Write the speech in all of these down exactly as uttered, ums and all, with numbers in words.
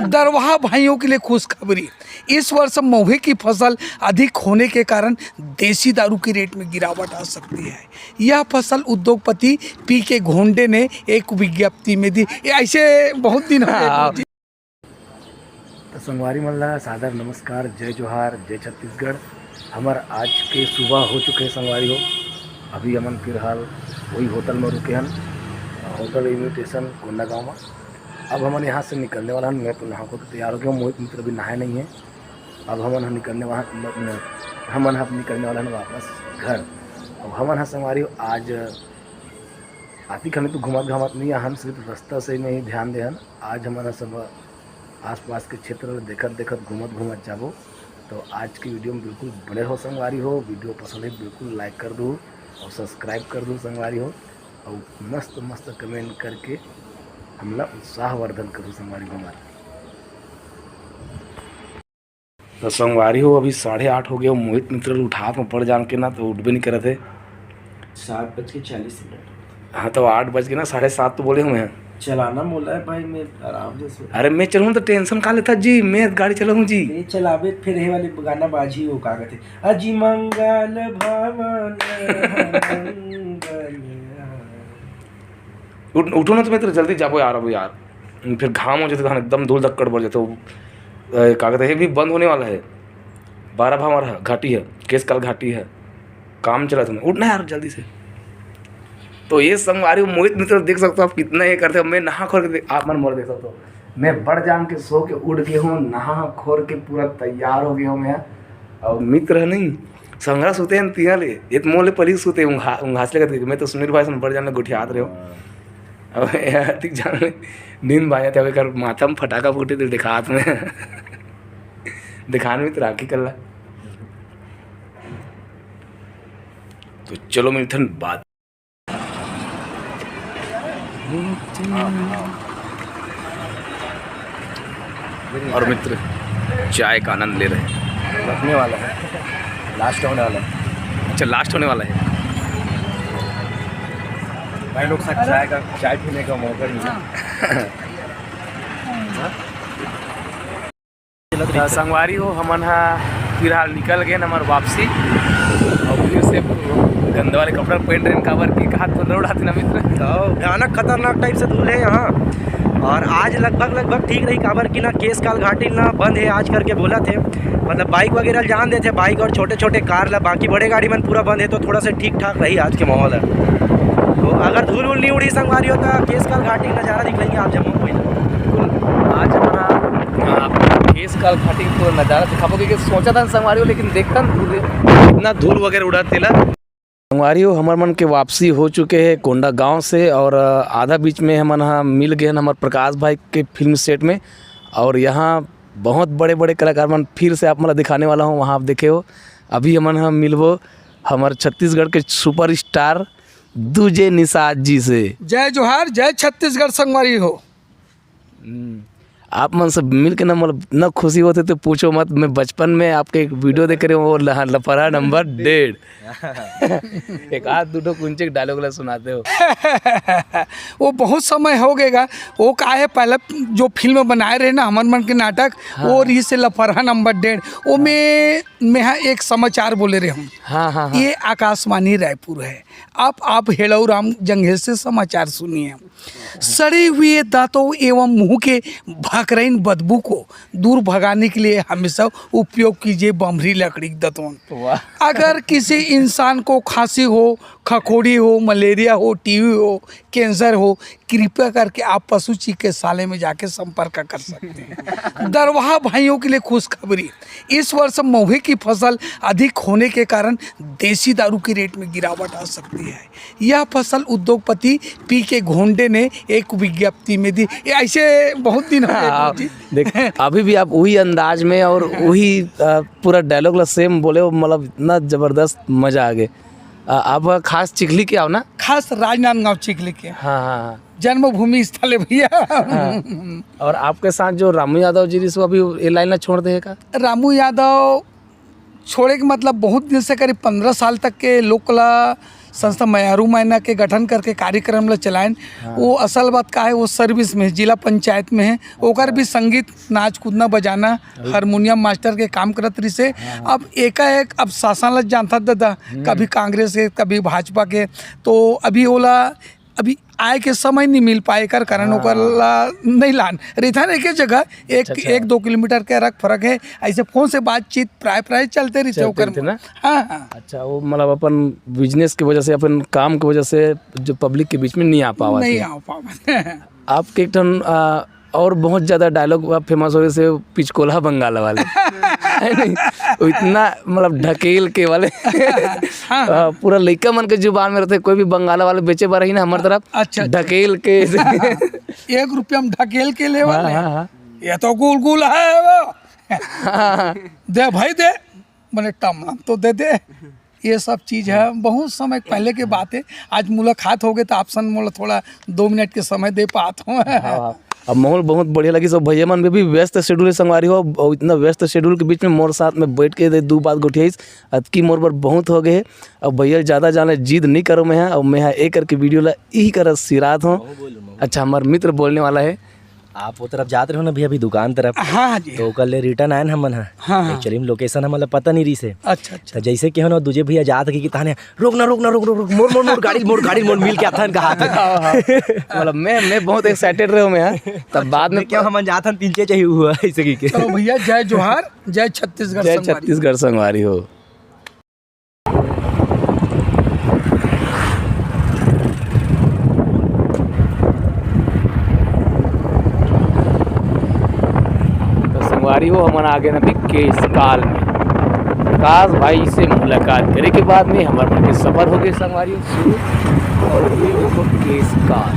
दरवाहा भाइयों के लिए खुशखबरी। इस वर्ष महुए की फसल अधिक होने के कारण देसी दारू की रेट में गिरावट आ सकती है। यह फसल उद्योगपति पी के घोंडे ने एक विज्ञप्ति में दी। ये ऐसे बहुत दिन हो गए। हाँ। तो संगवारी मन ला सादर नमस्कार, जय जोहार, जय छत्तीसगढ़। हमर आज के सुबह हो चुके हैं संगवारी हो। अभी हमन फिलहाल वही होटल में रुके हन, होटल इन्विटेशन कोंडागांव में। अब हमन यहाँ से निकलने वाला हन। मैं तो नहा के तैयार हो गया हूँ, मोहित मित्र अभी नहाए नहीं है। अब हमन ह निकलने वाला, हमन ह निकलने वाला हन वापस घर। अब हमन ह संगवारी हो आज आती खानी तो घूमत घामत नहीं, हम सिर्फ रास्ता से में ही ध्यान दे हन। आज हमन ह सब आसपास के क्षेत्र ल देखत देखत घूमत घूमत जाबो। तो आज की वीडियो में बिल्कुल बने रहो संगवारी हो। वीडियो पसंद है बिल्कुल लाइक कर दो और सब्सक्राइब कर दो संगवारी हो। और मस्त मस्त कमेंट करके हमला उत्साहवर्धन करो संगवारी हो हमारा। तो संगवारी हो, अभी साढ़े आठ हो गया, मोहित मित्र ल उठात में पड़ जान के ना, तो उठबे नहीं करत है। सात बज के चालीस मिनट। हाँ, तो आठ बज के ना, साढ़े सात तो बोले हूँ मैं। चलाना बोला है भाई, मैं आराम से सो। अरे, मैं चलूँ तो टेंशन का लेता जी, मैं गाड़ी चलाऊँ जी। ये चलावे फिर हे वाले गाना बाजी, वो का कहते, अजी मंगल भवन मंगल। उठ, उठो ना तो मित्र, जल्दी जाबो यार, अब यार फिर घाम हो जाते, एकदम धूल धक्कड़ बढ़ जाते। वो, अ, का कहते हैं, ये भी बंद होने वाला है। बारह भावर घाटी है, केसकाल घाटी है, काम चला तुम्हें, उठना यार जल्दी से। तो ये संगवारी मोहित मित्र देख सकते हो आप कितना ये करते हो। मैं नहा खोर के देख, आप मन मोर देख सकते हो, मैं बड़ जान के सो के उठ गया हूँ, नहा खोर के पूरा तैयार हो गया हूँ मैं। और मित्र है नहीं, संघरा सुते हैं तिया ले, ये तो मोले पली सुते उंघा-, उंघास लेकर। मैं तो सुनील भाई से बड़ जान ले गोठियात रहे हो। हाँ। अब यार, ठीक जान ले, नींद भाई आते, अब एकर माथा में फटाका फूटे तो दिखात में। दिखान में तो राखी कल्ला। तो चलो मिलथन बाद। और मित्र चाय का आनंद ले रहे हैं। रखने वाला है, लास्ट होने वाला है। अच्छा, लास्ट होने वाला है। भाई लोग साथ चाय का, चाय पीने का मौका नहीं है। हाँ। तो संगवारी हो, हमन ह फिलहाल निकल गए हमर वापसी। और फिर से गंदा वाले कपड़ा पहन रहे हैं, काबर की हाथ बंदर उड़ाते ना मित्र। तो भयानक खतरनाक टाइप से धूल है यहाँ। और आज लगभग, लगभग ठीक रही, काबर की ना केसकाल घाटी ना बंद है आज करके बोला थे, मतलब बाइक वगैरह जान देते, बाइक और छोटे छोटे कार ला, बाकी बड़े गाड़ी मन पूरा बंद है, तो थोड़ा सा ठीक ठाक रही आज के माहौल है। तो अगर धूल उल नहीं उड़ी संगवारी हो, तो केसकाल घाटी का नज़ारा दिख लेंगे आप जम्मू को। बिल्कुल, आज हमारा, हाँ, केसकाल घाटी को नज़ारा दिखाबो, क्योंकि सोचा था संगवारी हो, लेकिन देखता न धूल, इतना धूल वगैरह उड़ा तेला। संगवारी हो, हमर मन के वापसी हो चुके है कोंडागांव से, और, अ, आधा बीच में हमन ह मिल गए हन हमर प्रकाश भाई के फिल्म सेट में। और यहाँ बहुत बड़े-बड़े कलाकार मन फिर से आप मन ल दिखाने वाला हूँ, वहाँ आप देखे हो। अभी हमन ह मिलबो हमर छत्तीसगढ़ के सुपरस्टार दूजे निषाद जी से। जय जोहार, जय छत्तीसगढ़ संगवारी हो। हम्म, आप मन से मिल के ना, मतलब, इतना खुशी होते तो पूछो मत। मैं बचपन में आपके एक वीडियो देख रहे हूँ, वो लह-, लफड़ा नंबर डेढ़। एक आध दो ठो कुंचे डायलॉग ला सुनाते हो। वो बहुत समय हो गएगा। वो का है, पहले जो फिल्म बनाए रहे ना हमर मन के नाटक, हाँ। वो रही से लफड़ा नंबर डेढ़, वो में, मैं हाँ एक समाचार बोले रहे हूँ। हाँ, हाँ, हाँ। ये आकाशवाणी रायपुर है। आप, आप हेड़ऊ राम जंघे से समाचार सुनिए। सड़े हुए दांतों एवं मुंह के भकरैन बदबू को दूर भगाने के लिए हमेशा उपयोग कीजिए बमरी लकड़ी के दतवन। वाह। अगर किसी इंसान को खांसी हो, खखोड़ी हो, मलेरिया हो, टीबी हो, कैंसर हो, कृपया करके आप पशु चिकित्सालय में जाके संपर्क कर सकते हैं। दरवाहा भाइयों के लिए खुशखबरी, इस वर्ष महुए की फसल अधिक होने के कारण देसी दारू की रेट में गिरावट आ सकती है। यह फसल उद्योगपति पी के घोंडे ने एक विज्ञप्ति में दी। ये ऐसे बहुत दिन हो गए, हाँ, जी। देख, अभी भी आप वही अंदाज में और वही, अ, पूरा डायलॉग ला सेम बोले हो, मतलब, इतना जबरदस्त मजा आ गए। अ, आप खास चिखली के आओ ना? खास राजनांदगांव चिखली के। हाँ, हाँ, हाँ। जन्मभूमि स्थल है भैया। हाँ। और आपके साथ जो रामू यादव जी रहिस, वो अभी ये लाइन ला छोड़ दे हे का? रामू यादव छोड़े के मतलब बहुत दिन से, करीब पन्द्रह साल तक के लोक कला संस्था मयारू मैना के गठन करके कार्यक्रम ल चलाएन। हाँ। वो असल बात का है, वो सर्विस में, जिला पंचायत में है, ओकर भी संगीत, नाच, कूदना, बजाना, अरे। हारमोनियम मास्टर के काम करत रिसे। हाँ, हाँ। अब एकाएक अब शासन ल जानथत दादा, हम्म। कभी कांग्रेस के, कभी भाजपा के, तो अभी ओला अभी आए के समय नहीं मिल पाए, एकर कारण हाँ। ओकर ला नहीं लान रहिथन एक जगह, एक, अच्छा, अच्छा। एक दो किलोमीटर के रख फरक है। ऐसे फोन से बातचीत प्राय प्राय चलते रहिथे चलते ओकर। रहिथे ना? हाँ, हाँ। अच्छा, वो मतलब अपन बिजनेस की वजह से, अपन काम की वजह से जो पब्लिक के बीच में नहीं आ पावत नहीं है। आ पावत। आपके एक ठन, आ, और बहुत ज्यादा डायलॉग फेमस हो रहे से पिचकोला बंगाल वाले। है नहीं? वो इतना मतलब ढकेल के वाले। हाँ। आ, पूरा लइका मन के जुबान में रहते, कोई भी बंगाला वाले बेचे बर ही ना हमारे तरफ अच्छा, अच्छा। ढकेल के। एक रुपया में ढकेल के लेवल हाँ, है। हाँ, हाँ। ये तो गुलगुल है वो। हाँ। दे भाई दे, मने टमलम तो दे दे। ये सब चीज है, बहुत समय पहले के बात है। आज मुलाकात हो गए तो आप सन मोला थोड़ा दो मिनट के समय दे पात हूँ। हाँ, हाँ। अब माहौल बहुत बढ़िया लगी, सब भैया मन भी, भी व्यस्त शेड्यूल है संगवारी हो, और इतना व्यस्त शेड्यूल के बीच में मोर साथ में बैठ के दे दू बात गोठियाइस, अतकी मोर बर बहुत हो गए। अब भैया ज्यादा जाने जिद नहीं करो मैं, और मैं एक करके वीडियो ला यही कर सिरात हूँ। अच्छा, हमारे मित्र बोलने वाला है। आप वो तरफ जात रहो ना भैया, अभी दुकान तरफ। हाँ, हाँ जी। तो ओकर ले रिटर्न आयन हमन ह। हाँ, हाँ। एक्चुअली में लोकेशन हमन ला पता नहीं रहिस हे। अच्छा, अच्छा। तो जैसे कि हो ना, दूजे भैया जात हे कि ताने, "रोक ना, रोक ना, रोक, रोक, रोक, मोर, मोर, मोर, गाड़ी, मोर, गाड़ी, मोर, मिल के आथन," कहा थे। हाँ, हाँ। मतलब, मैं, मैं बहुत एक्साइटेड रहे हूँ मैं, हाँ। तब बाद में क्यों हमन जात हन, तीन चार चाहिए हुआ, ऐसे की के। चलो भैया, जय जोहार, जय छत्तीसगढ़ जय संगवारी। छत्तीसगढ़ संगवारी हो। तो संगवारी हो, हमन आ गए अभी केसकाल में। काश भाई से मुलाकात करे के बाद में हमर मन के सफर हो गए संगवारी हो शुरू। और ये देखो केसकाल।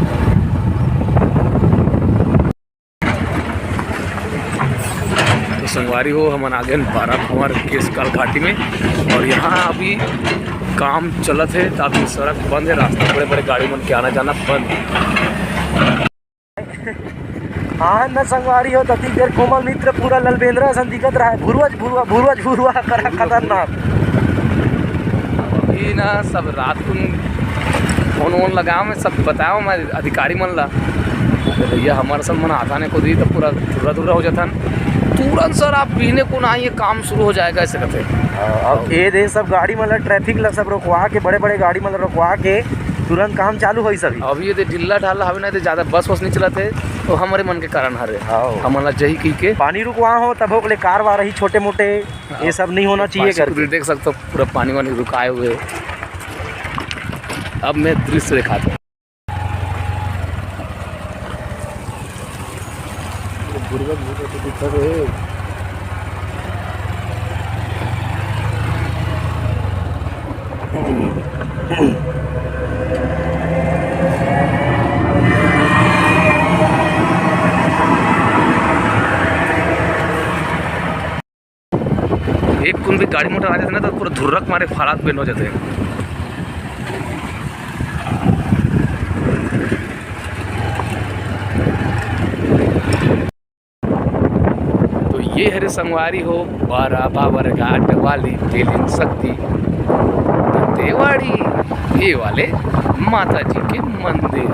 तो संगवारी हो, हमन आ गए बारा भंवर केसकाल घाटी में, और यहाँ अभी काम चलत है, तो अभी सड़क बंद है, रास्ता, बड़े बड़े गाड़ी मन के आना जाना बंद है। हाँ न संगवारी हो, ततिक देर कोमल मित्र पूरा ललबेंदरा असन दिखत रहा है, भुरवज भुरवा, भुरवज भुरवा करा खतरनाक। अभी ना सब रात को फोन वोन लगाओ, मैं सब बताओ, मैं अधिकारी मन ला। अरे भैया, हमारे सब मन आता नहीं को दी तो पूरा धुर्रा धुर्रा हो जाता न। तुरंत सर आप बिहने को ना आइए, काम शुरू हो जाएगा, ऐसे कहते हैं। हाँ, अब ये दे सब गाड़ी मन ला, ट्रैफिक ला सब रोकवा के, बड़े बड़े गाड़ी मन ला रोकवा के तुरंत काम चालू होई सभी। अब ये दे ढिल्ला ढाला हवे ना, तो ज्यादा बस वस नहीं चलाते, तो हमारे मन के कारण हरे। हाँ। हमन ला जही की के पानी रुकवा हो, तब ओकले कार वार ही छोटे मोटे, ये सब नहीं होना चाहिए पास करके। पूरी देख सकते हो, पूरा पानी वानी रुकाए हुए। अब मैं दृश्य दिखाता हूँ। एक कुन भी गाड़ी मोटर आ जाते ना, तो पूरा धुर्रक मारे हालात बेंड हो जाते हैं। तो ये हरे संगवारी हो, बारा बाबर घाट वाली तेलिन शक्ति। तो देवाड़ी ये वाले माता जी के मंदिर।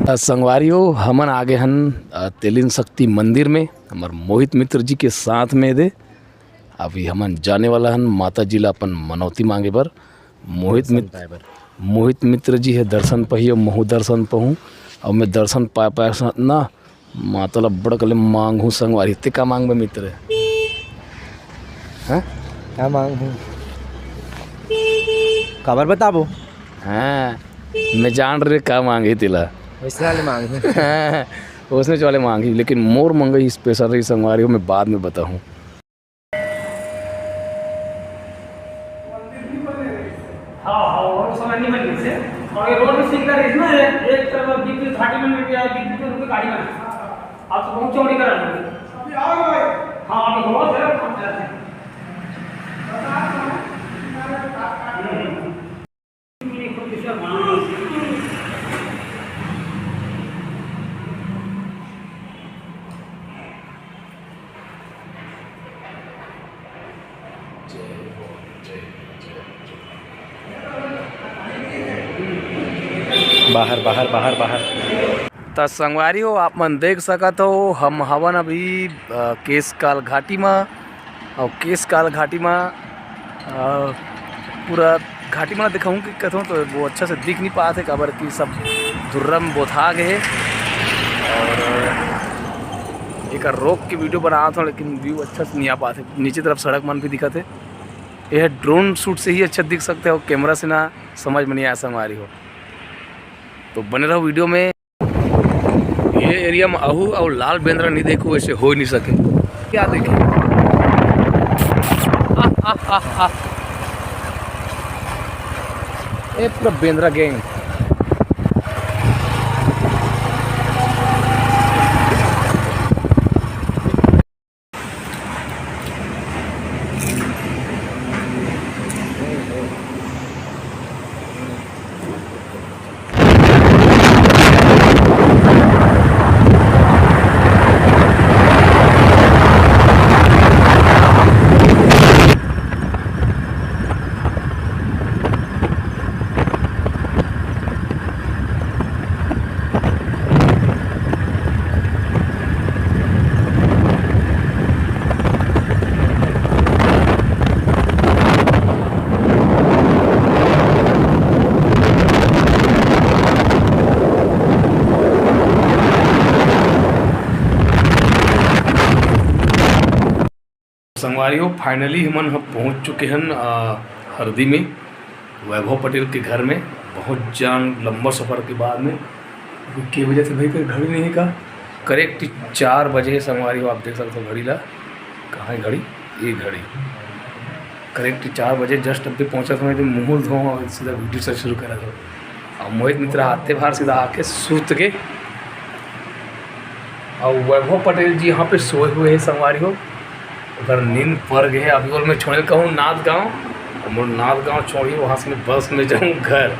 अ, संगवारी हो, हमन आगे हन, अ, तेलिन शक्ति मंदिर में, हमर मोहित मित्र जी के साथ में दे। अभी हमन जाने वाला हन माता जी ला अपन मनौती मांगे बर। मोहित दर्शन मित्र, पाए बर। मोहित मित्र जी हे दर्शन पही अउ महू दर्शन पहूँ। अउ मैं दर्शन पाए पाए सा-, ना माता ला बड़ कले मांगहूँ संगवारी। ते का मांगबे मित्र? हैं? का मांगहूँ? काबर बताबो? हाँ, मैं जान रहे का मांगे तेला। वैसे वाले मांगहूँ। उसने वाले मांगी, लेकिन मोर मंगई स्पेशल रही संगवारी हो, मैं बाद में बताहूँ। हाँ, हाँ, वो समय नहीं बनी से। और ये रोड भी सीधा रही ना, एक, एक तरफ बीच में घाटी में मिल गया, बीच में रुके गाड़ी में। आप तो बहुत चौड़ी करा लोगे। अभी आ गए। हाँ, अभी बहुत है, हम जाते हैं। हम्म। बाहर, बाहर, बाहर, बाहर। त संगवारी हो, आप मन देख सकत हो, हम हवन अभी, अ, केशकाल घाटी म, अउ केशकाल घाटी म, अ, पूरा घाटी म दिखाऊं कि कथों तो वो अच्छा से दिख नहीं पात हे, काबर कि सब धुर्रा म बोथा गे हे। अउ एकर रोक के वीडियो बनात हों, लेकिन व्यू अच्छा से नहीं आ पात हे। नीचे तरफ सड़क मन भी दिखत हे। यह ड्रोन शूट से ही अच्छा दिख सकते हो, कैमरा से ना समझ में नहीं आय संगवारी हो। तो बने रहो वीडियो में। ये एरिया में आहू अउ लाल बेंदरा नहीं देखो, ऐसे हो ही नहीं सके। क्या देखे? ए पूरा बेंदरा गैंग। संगवारी हो, finally हमन ह पहुंच चुके हन, अ, हरदी में, वैभव पटेल के घर में। बहुत जान लंबा सफर के बाद में। अभी के बजे थे भाई, तेरे घड़ी नहीं का? करेक्ट चार बजे हे संगवारी हो, आप देख सकते हो घड़ी ला। कहाँ है घड़ी? ये घड़ी। करेक्ट चार बजे जस्ट अभी पहुँचा था मैं, जो मुँह धो और सीधा वीडियो से शुरू करा था। अब मोहित मित्र आते बाहर सीधा आके सूत के, और वैभव पटेल जी यहाँ पे सोए हुए हैं संगवारी हो, उधर नींद पड़ गए। अभी बोल मैं छोड़े कहूँ नाथ गाँव, मोर नाथ गाँव छोड़ी, वहाँ से मैं बस में जाऊँ घर।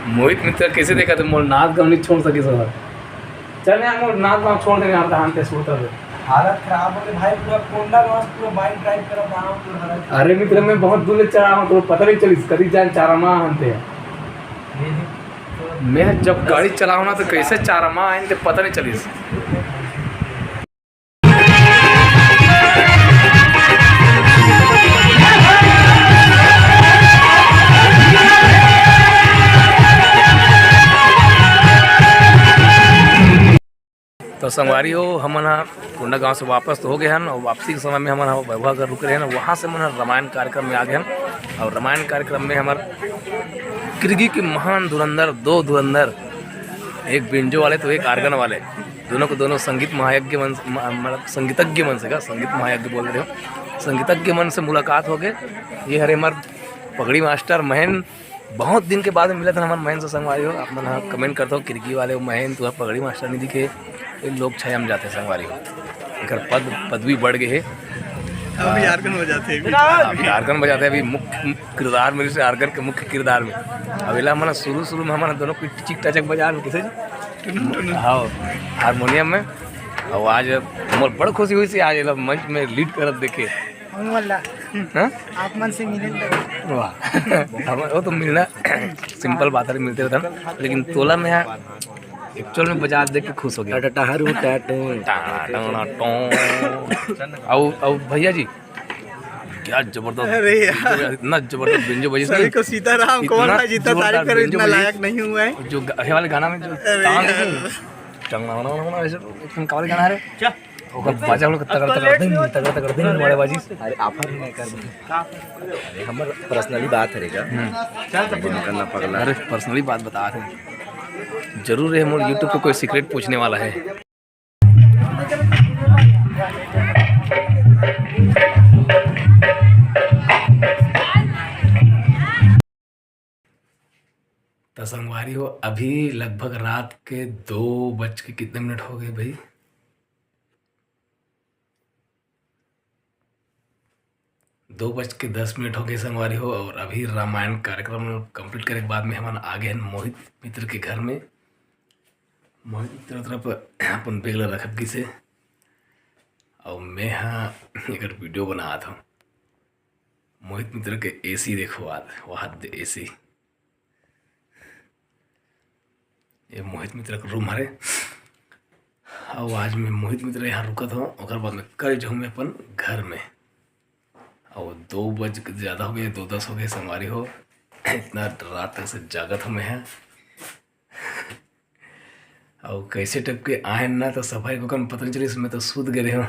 मोहित मित्र कैसे देखा तो मोर नाथ गाँव नहीं छोड़ सके सर। चल यार, मोर नाथ गाँव छोड़ देने आता हम पे सूत रहे। हालत खराब हो गई भाई, पूरा कोंडागांव से पूरा बाइक ड्राइव करत आया हूँ, पूरा हालत खराब। अरे मित्र, मैं बहुत दूर ले चला हूँ, तो पता नहीं चलिस कदी जान चारामा हंते। ये देख, मैं जब गाड़ी चलाऊँ ना, तो कैसे चारामा आए, तो पता नहीं चलिस। तो संगवारी हो, हमन ह कोंडागांव से वापस तो हो गए हन, और वापसी के समय में हमन ह वैभव घर रुके रहे हन, वहाँ से हमन ह रामायण कार्यक्रम में आ गए हन। और रामायण कार्यक्रम में हमर किरगी के महान धुरंधर, दो धुरंधर, एक बेंजो वाले तो एक आर्गन वाले, दोनों को दोनों संगीत महायज्ञ मन, म-, मतलब संगीतज्ञ मन से का, संगीत महायज्ञ बोल रहे हो, संगीतज्ञ मन से मुलाकात हो गए। ये हरे हमार पगड़ी मास्टर महेंद्र, बहुत दिन के बाद में मिला था हमारे महेंद्र से संगवारी हो। आप मन ह कमेंट करता हो, किरगी वाले महेंद्र, तू पगड़ी मास्टर नहीं दिखे, ये लोग छाया में जाते हैं संगवारी हो। एकर पद, पदवी बढ़ गए है। अभी आर्गन बजाते हैं। हाँ, अभी आर्गन बजाते हैं, अभी मुख्य किरदार में, जैसे आर्गन के मुख्य किरदार में। अब एला हमन शुरू, शुरू में हमन दोनों कोई टिचिक टचक बजा में कैसे? टुनुन, टुनुन। हाँ, हारमोनियम में। और आज मोर बड़ खुशी हुई से आज एला मंच में लीड करत देखे। हम वाला। हाँ? आप मन से मिले लगे। वाह। हम, वो तो मिलना सिंपल बात है, मिलते रहता ना। लेकिन तोला में यहाँ एक्चुअल में बजा देख के खुश हो गया। टटटहरू टटू। टाटाटाटों। आओ, आओ भैया जी, क्या जबरदस्त अरे यार। बेंजो, इतना जबरदस्त बेंजो बजी सभी इसने। को सीताराम, इतना कौन था जितना जोरदार तारीफ करे, बेंजो इतना बजी। लायक नहीं हुआ है। जो ग-, ये वाले गाना में जो अरे ताल यार। देखो, टंगना, ऐसे एकदम का वाले गाना है रे। क्या? ओकर बाजा लोग तगड़, तगड़, दिन, तगड़, तगड़, दिन, वाले बाजी। अरे, आफर नहीं कर दे। अरे, हमर पर्सनली बात है रे का? हम्म। लेकिन करना पगला। अरे, पर्सनली बात बता रहे हैं। जरूर है, मोर YouTube पे कोई सीक्रेट पूछने वाला है। त संगवारी हो, अभी लगभग रात के दो बज के कितने मिनट हो गए भाई? दो बज के दस मिनट हो गए संगवारी हो, और अभी रामायण कार्यक्रम कंप्लीट करे के बाद में हमन आ गए हैं मोहित मित्र के घर में। मोहित मित्र तरफ अपन बैग ला रखब किसे, और मैं हाँ एकर वीडियो बनात हूँ। मोहित मित्र के एसी देखो, आज वहाँ एसी। ये मोहित मित्र के रूम हरे। अउ आज मैं मोहित मित्र यहाँ रुकत हूँ, ओकर बाद मैं कर जाऊँ मैं अपन घर में। अउ दो बज के ज़्यादा हो गए, दो दस हो गए, संगवारी हो। इतना रात तक से जागत हूँ मैं यहाँ। अउ कैसे टप के आए ना, तो सफाई को कन पता नहीं चलिस, मैं तो सूत गए हूँ।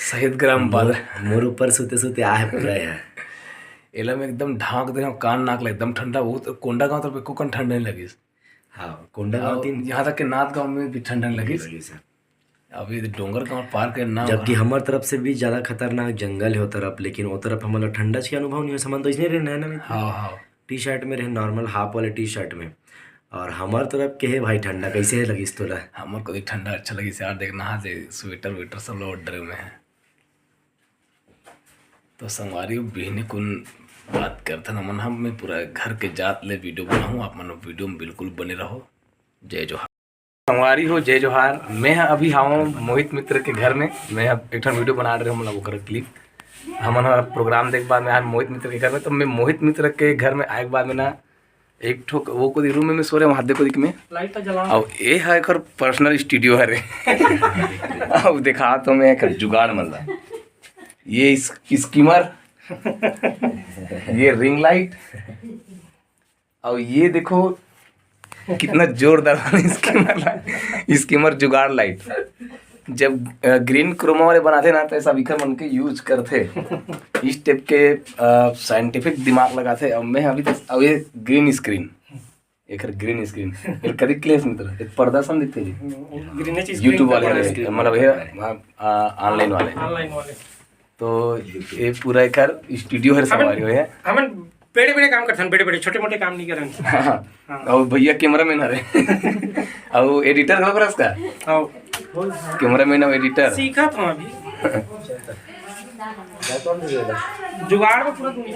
शहीद ग्राम बादल। मोर ऊपर सूते सूते आहे पूरा यहाँ। एला मैं एकदम ढांक दे हूँ, कान नाक ले एकदम ठंडा। वो तो कोंडागांव तरफ एको कन ठंड नहीं लगिस। हाँ, कोंडागांव अउ तीन यहाँ तक के नांदगांव में भी ठंड नहीं लगिस। लगिस है। अभी डोंगरगांव पार के नाम जबकि है। हमर तरफ से भी ज्यादा खतरनाक जंगल है वो तरफ, लेकिन वो तरफ हमला ठंडा के अनुभव नहीं हो। हमन तो इसने रहे नैना में। हाँ, हाँ। टी शर्ट में रहे, नॉर्मल हाफ वाले टी शर्ट में। और हमर तरफ के है भाई ठंडा, कैसे है लगिस तोला? हमर को देख ठंडा अच्छा लगिस यार, देख नहा दे, स्वेटर वेटर सब लोग डरे में है। तो संगवारी हो, बिहने कुन बात करथन हमन, हम मैं पूरा घर के जात ले वीडियो बनाहूँ, आप मन वीडियो में बिल्कुल बने रहो। जय जोहार। संगवारी हो, जय जोहार। मैं ह अभी हावों मोहित मित्र के घर में, मैं ह एक ठन वीडियो बना रहे हूँ, मतलब ओकर क्लिप। हमन ह प्रोग्राम देख बाद मैं आज मोहित मित्र के घर में, तो मैं मोहित मित्र के घर में आए के बाद में ना एक ठो वो कोई रूम में मैं सो रहे हूँ, हाथ देखो दिख में। लाइट तो जला। अब ये है एकर पर्सनल स्टूडियो हरे। अब देखा तो मैं एकर जुगाड़ मतलब ये स्कीमर, ये रिंग लाइट, और ये देखो कितना जोरदार स्कीमर, स्कीमर जुगाड़ लाइट। जब ग्रीन क्रोमा वाले बनाते ना तो ऐसा बिखर मन के यूज करते। इस टाइप के साइंटिफिक दिमाग लगाते। अब मैं अभी तक, अब ये ग्रीन स्क्रीन, एक ग्रीन स्क्रीन, एक कदी क्लेस मित्र, एक पर्दा सन दिखते जी। ग्रीन चीज YouTube वाले, मतलब ये ऑनलाइन वाले। ऑनलाइन वाले। तो ये पूरा एक स्टूडियो है, संगवारी हो है। हमन बड़े बड़े काम करथन, बड़े बड़े छोटे मोटे काम नहीं करन। हाँ। और भैया कैमरामैन हरे। और एडिटर हो रहा इसका। हाँ। कैमरामैन और एडिटर। सीखा था अभी। जुगाड़ में पूरा दुनिया।